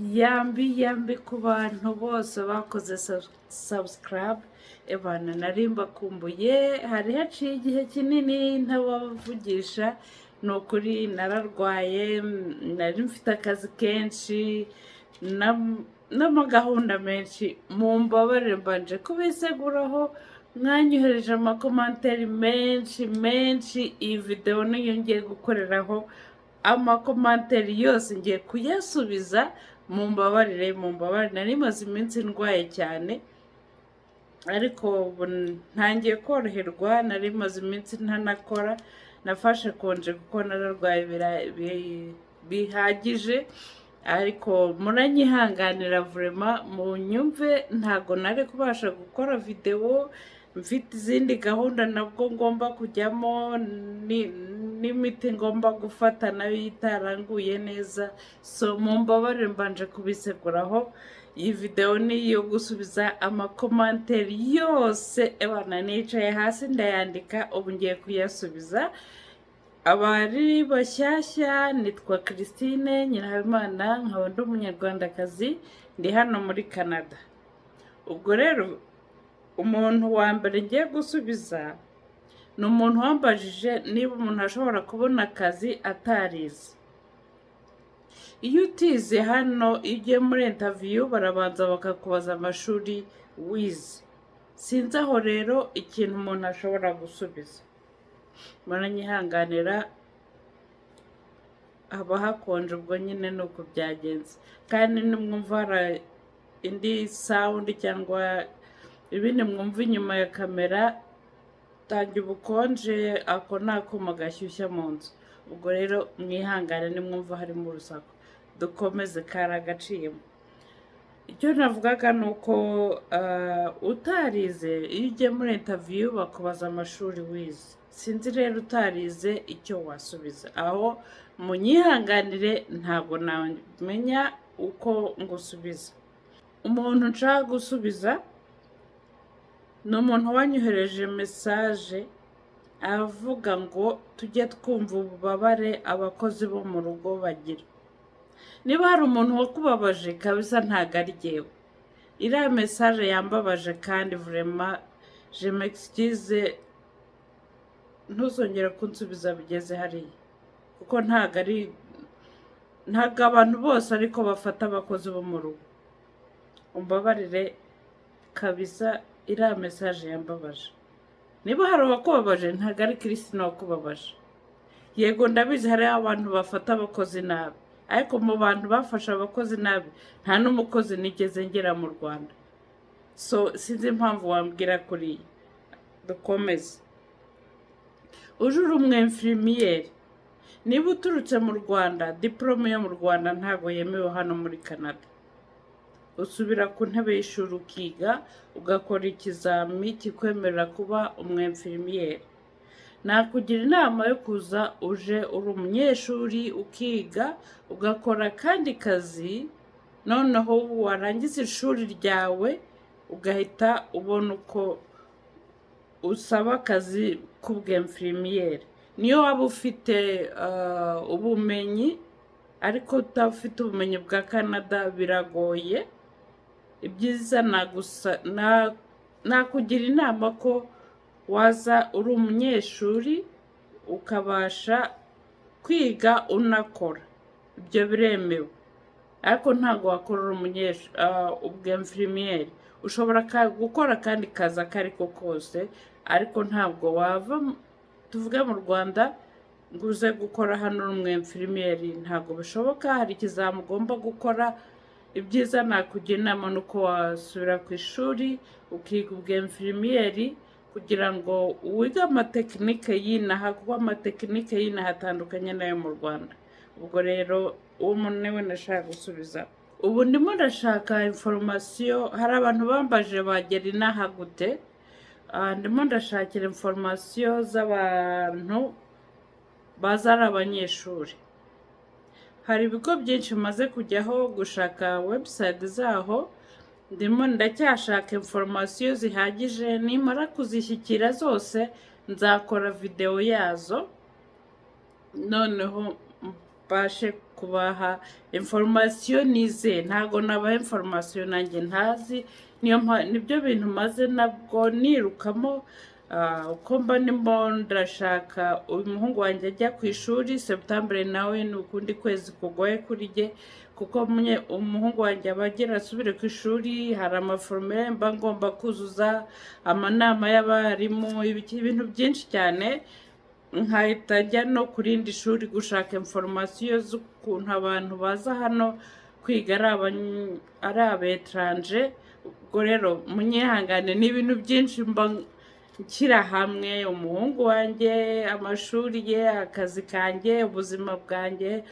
Yambi yambi ku bantu bose bakoze subscribe. Ebana, nari mbakumbuye, hari haciye igihe kinini ntabavugisha. Ni ukuri nararwaye, nari mfite akazi kenshi n'amagahunda menshi. Mumbabarire, mbanje kubiseguraho. Mwanyohereje amacommentaires menshi menshi. Iyi videwo niyo ngiye gukoreraho amacommentaires yose, ngiye kuyasubiza. Mumbabarire, mumbabarire, nari maze iminsi ndwaye cyane, ariko ubu ntangiye koroherwa. Nari maze iminsi ntanakora, nafashe congé kuko nararwaye bihagije, ariko muranyihanganira vraiment, munyumve. Ntago nari kubasha gukora videwo, mfite izindi gahunda nabwo ngomba kujyamo, n'imiti ngomba gufata nayo itaranguye neza. So mumbabarire, mbanje kubiseguraho. Iyi videwo ni iyo gusubiza amacommentaires yose. Ebana, nicaye hasi ndayandika, ubu ngiye kuyasubiza. Abari bashyashya, nitwa Christine Nyirahabimana, nkaba ndi Umunyarwandakazi, ndi hano muri Canada. Ubwo rero umuntu wa mbere ngiye gusubiza ni umuntu wambajije niba umuntu ashobora kubona akazi atarize. Iyo utize hano, iyo ugiye muri interview barabanza bakakubaza amashuri wize. Sinzi aho rero ikintu umuntu ashobora gusubiza. Muranyihanganira, haba hakonje, ubwo nyine ni uko byagenze. Kandi nimwumva hari indi sound cyangwa ibindi mwumva inyuma ya kamera, tangira ubukonje, ako ni akuma gashyushya mu nzu. Ubwo rero mwihangane nimwumva harimo urusaku. Dukomeze, kari agaciyemo. Icyo navugaga ni uko utarize, iyo ugiye muri interview bakubaza amashuri wize. Sinzi rero utarize icyo wasubiza aho. Munyihanganire, ntabwo namenya uko ngusubiza. Umuntu nshaka gusubiza ni umuntu wanyohereje message avuga ngo tujye twumva ububabare abakozi bo mu rugo bagira. Niba hari umuntu wakubabaje, kabisa ntabwo ari jyewe. Iriya message yambabaje kandi vraiment je m'excuse. Ntuzongere kunsubiza bigeze hariya, kuko ntabwo abantu bose ariko bafata abakozi bo mu rugo. Umbabarire kabisa, iriya message yambabaje. Niba hari uwakubabaje, ntabwo ari Christine wakubabaje. Yego, ndabizi hariho abantu bafata abakozi nabi, ariko mu bantu bafashe abakozi nabi nta n'umukozi nigeze ngera mu Rwanda. So sinzi impamvu wambwira kuriya. Dukomeze. Uje uri umwinfirmière, niba uturutse mu Rwanda, diporome yo mu Rwanda ntabwo yemewe hano muri Canada. Usubira ku ntebe y'ishuri ukiga, ugakora ikizami kikwemerera kuba umwinfirmière. Nakugira inama yo kuza uje uri umunyeshuri, ukiga, ugakora akandi kazi, noneho warangiza ishuri ryawe ugahita ubona uko usaba akazi k'ubwinfirmière. Niyo waba ufite ubumenyi ariko udafite ubumenyi bwa Canada, biragoye. Ibyiza nakugira inama ko waza uri umunyeshuri, ukabasha kwiga unakora, ibyo biremewe, ariko ntabwo wakorera umunyeshuri ubwinfirmière. Ushobora gukora akandi kazi ako ari ko kose, ariko ntabwo wava tuvuge mu Rwanda ngo uze gukora hano uri umwinfirmière, ntabwo bishoboka. Hari ikizami ugomba gukora. Ibyiza nakugira inama ni uko wasubira ku ishuri ukiga ubwinfirmière, kugira ngo wige amatechniques y'inaha, kuko amatechniques y'inaha atandukanye n'ayo mu Rwanda. Ubwo rero uwo muntu niwe nashaka gusubiza. Ubu ndimo ndashaka information. Hari abantu bambaje bagera inaha gute. Ndimo ndashakira information z'abantu baza ari abanyeshuri. Hari ibigo byinshi bimaze kujyaho gushaka website zaho. Ndimo ndacyashaka information zihagije. Nimara kuzishyikira zose, nzakora videwo yazo, noneho Mbashe kubaha information nizeye. Ntabwo nabaha information nanjye ntazi. Niyo nibyo bintu maze nabwo nirukamo. Uko mba ndimo ndashaka uyu muhungu wanjye ajya ku ishuri septembre, nawe ni ukundi kwezi kugoye kuri jye, kuko umuhungu wanjye aba agira asubire ku ishuri. Hari ama formulaire mba ngomba kuzuza, amanama y'abarimu, ibiki, ibintu byinshi cyane, nkahita njya no ku rindi shuri gushaka information z'ukuntu abantu baza hano kwiga ari aba étranger. Ubwo rero munyihangane, ni ibintu byinshi mba nshyira hamwe: umuhungu wanjye, amashuri ye, akazi kanjye, ubuzima bwanjye,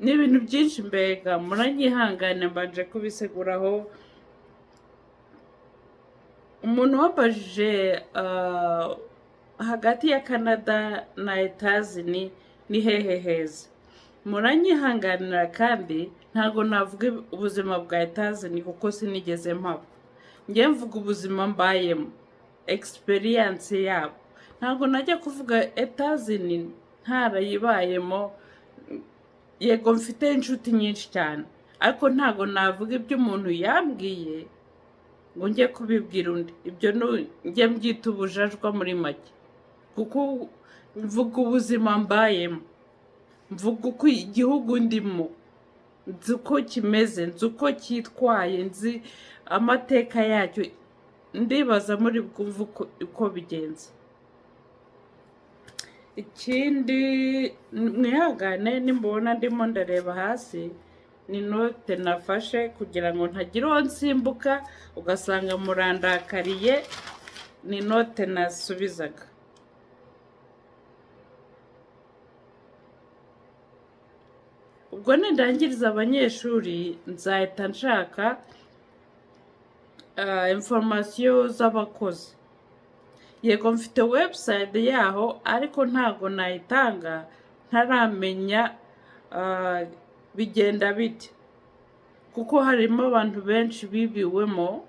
ni ibintu byinshi mbega. Muranyihangane, mbanje kubiseguraho. Umuntu wambajije hagati ya Canada na Etazini ni hehe heza, muranyihanganira, kandi ntabwo navuga ubuzima bwa Etazini kuko sinigeze mpaba. Njye mvuga ubuzima mbayemo, experience yabo. Ntabwo najya kuvuga Etazini ntarayibayemo. Yego, mfite inshuti nyinshi cyane, ariko ntabwo navuga ibyo umuntu yambwiye ngo njye kubibwira undi. Ibyo njye mbyita ubujajwa muri make, kuko mvuga ubuzima mbayemo, mvuga uko igihugu ndimo, nzi uko kimeze, nzi uko cyitwaye, nzi amateka yacyo. Ndibaza muri bwumve uko bigenze. Ikindi, mwihangane nimbona ndimo ndareba hasi, ni note nafashe kugira ngo ntagira uwo nsimbuka ugasanga murandakariye. Ni note nasubizaga. Ubwo nindangiriza abanyeshuri, nzahita nshaka information z'abakozi. Yego, mfite website yaho, ariko ntabwo nayitanga ntaramenya bigenda bite, kuko harimo abantu benshi bibiwemo,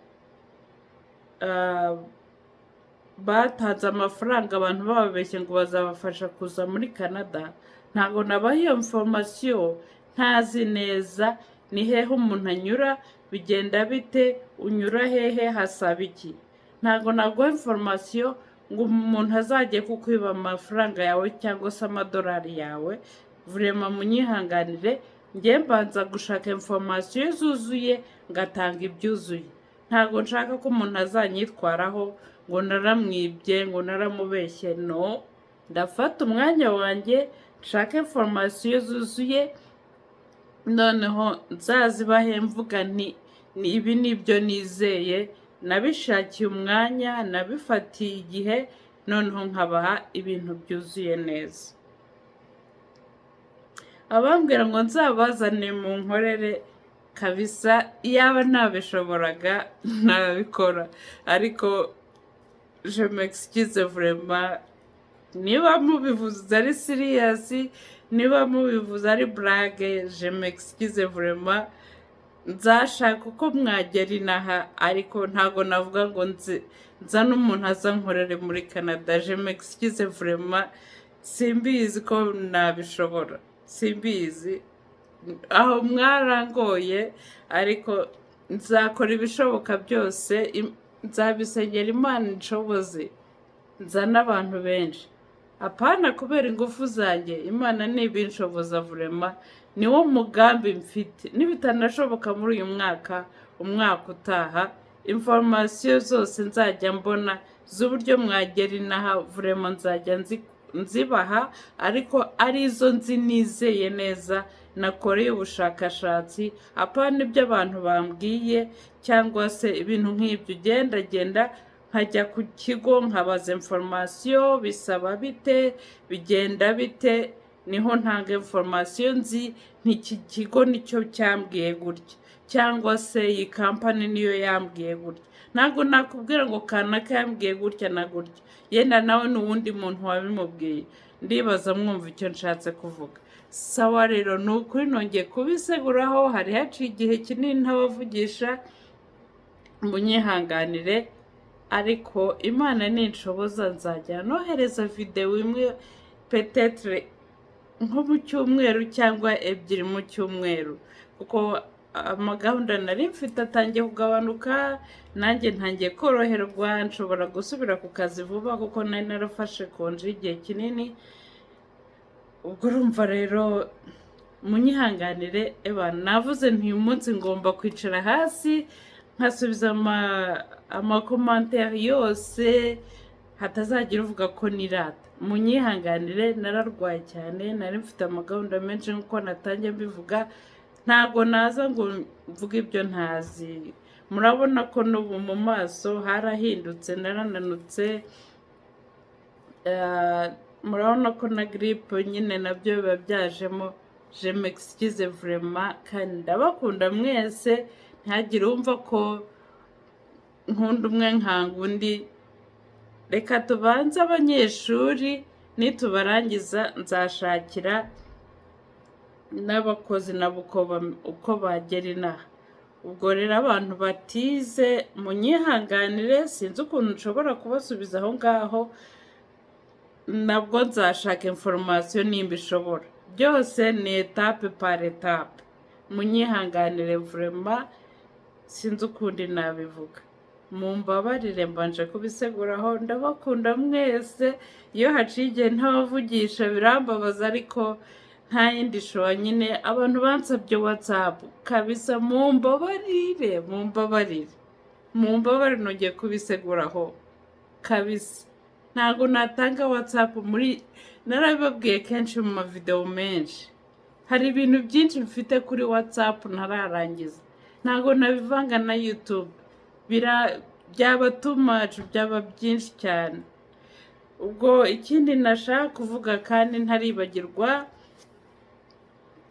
batanze amafaranga, abantu bababeshye ngo bazabafasha kuza muri Canada. Ntabwo nabaha iyo information ntazi neza ni hehe umuntu anyura, bigenda bite, unyura hehe, hasaba iki. Ntabwo naguha information ngo umuntu azajye kukwiba amafaranga yawe cyangwa se amadolari yawe. Vraiment, munyihanganire, njye mbanza gushaka information zuzuye ngatanga ibyuzuye. Ntabwo nshaka ko umuntu azanyitwaraho ngo naramwibye, ngo naramubeshye. No, ndafata umwanya wanjye nshaka information zuzuye, noneho nzazibahe mvuga nti: "Ni ibi, nibyo nizeye, nabishakiye umwanya, nabifatiye igihe", noneho nkabaha ibintu byuzuye neza. Abambwira ngo nzabazane mu nkorere, kabisa iyaba nabishoboraga nabikora, ariko je m'excuse vraiment. Niba mubivuze ari serious, niba mubivuze ari blague, je m'excuse vraiment. Nzashaka uko mwagera inaha, ariko ntabwo navuga ngo nzi nza n'umuntu aza nkorere muri Canada. Je m'excuse vraiment, simbizi ko nabishobora, simbizi, aho mwarangoye, ariko nzakora ibishoboka byose, nzabisengera Imana inshoboze nzane abantu benshi, apana kubera ingufu zanjye. Imana nibinshoboza, vraiment niwo mugambi mfite. Nibitanashoboka muri uyu mwaka, umwaka utaha, information zose nzajya mbona z'uburyo mwagera inaha, vraiment nzajya nzibaha, ariko arizo nzi nizeye neza, nakoreye ubushakashatsi, apana ibyo abantu bambwiye cyangwa se ibintu nk'ibyo. Ugendagenda nkajya ku kigo nkabaza information: bisaba bite, bigenda bite? Niho ntanga information nzi nk'iki kigo nicyo cyambwiye gutya, cyangwa se iyi kampani niyo yambwiye gutya. Ntabwo nakubwira ngo kanaka yambwiye gutya na gutya, yenda nawe ni uwundi muntu wabimubwiye. Ndibaza mwumva icyo nshatse kuvuga. Sawa rero, ni ukuri nongeye kubiseguraho, hari haciye igihe kinini ntabavugisha, munyihanganire, ariko Imana ninshoboza nzajya nohereza videwo imwe peut-être. nko mu cyumweru cyangwa 2 mu cyumweru, kuko amagahunda nari mfite atangiye kugabanuka, nanjye ntangiye koroherwa, nshobora gusubira ku kazi vuba kuko nari narafashe konji y'igihe kinini. Ubwo urumva rero munyihanganire. Eba navuze nti uyu munsi ngomba kwicara hasi nkasubiza amacommentaires yose, hatazagira uvuga ko nirata. Munyihanganire, nararwaye cyane, nari mfite amagahunda menshi nk'uko natangiye mbivuga. Ntabwo naza ngo mvuge ibyo ntazi. Murabona ko n'ubu mu maso harahindutse, narananutse. Murabona ko na grippe nyine nabyo biba byajemo. Je m'excuse vraiment, kandi ndabakunda mwese, ntihagire uwumva ko nkunda umwe nkanga undi. Reka tubanze abanyeshuri, nitubarangiza nzashakira n'abakozi nabo uko bagera inaha. Ubwo rero abantu batize munyihanganire, sinzi ukuntu nshobora kubasubiza aho ngaho. Nabwo nzashaka information nimba ishobora. Byose ni étape par étape. Munyihanganire vraiment, sinzi ukundi nabivuga, mumbabarire, mbanje kubiseguraho. Ndabakunda mwese. Iyo haciye igihe ntabavugisha birambabaza, ariko nta yindi choix nyine. Abantu bansabye WhatsApp, kabisa mumbabarire, mumbabarire, mumbabarire, nongeye kubiseguraho kabisa. Ntabwo natanga WhatsApp muri, narabibabwiye kenshi mu mavideo menshi. Hari ibintu byinshi mfite kuri WhatsApp ntararangiza, ntabwo nabivanga na YouTube, byaba too much, byaba byinshi cyane. Ubwo ikindi nashaka kuvuga kandi ntaribagirwa,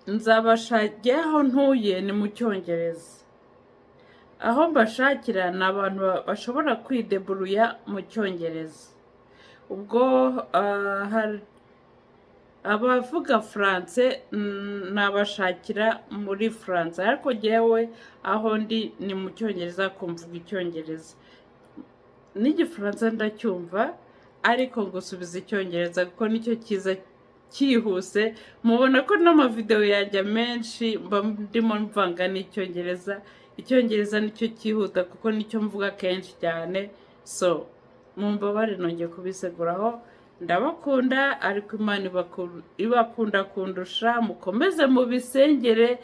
nzabashakira aho ntuye ni mu Cyongereza. Aho mbashakira ni abantu bashobora kwidébrouilla mu Cyongereza. Ubwo hari abavuga Français, nabashakira muri Français, ariko jyewe aho ndi ni mu Cyongereza, kumvuga Icyongereza n'Igifaransa ndacyumva, ariko ngusubiza Icyongereza kuko nicyo cyiza cyihuse. Mubona ko n'amavideo yanjye menshi mba ndimo mvanga n'Icyongereza. Icyongereza nicyo cyihuta kuko nicyo mvuga kenshi cyane. So mumbabare, nongeye kubiseguraho. Ndabakunda, ariko Imana ibakunda kundusha. Mukomeze mubisengere,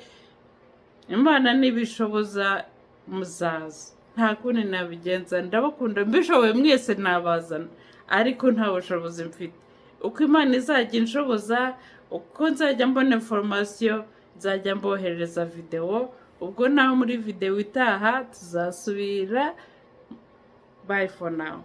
Imana nibishoboza muzaza, nta kundi nabigenza. Ndabakunda, mbishoboye mwese nabazana, ariko nta bushobozi mfite. Uko Imana izajya inshoboza, uko nzajya mbona information, nzajya mboherereza videwo. Ubwo naho muri videwo itaha tuzasubira. Bye for now.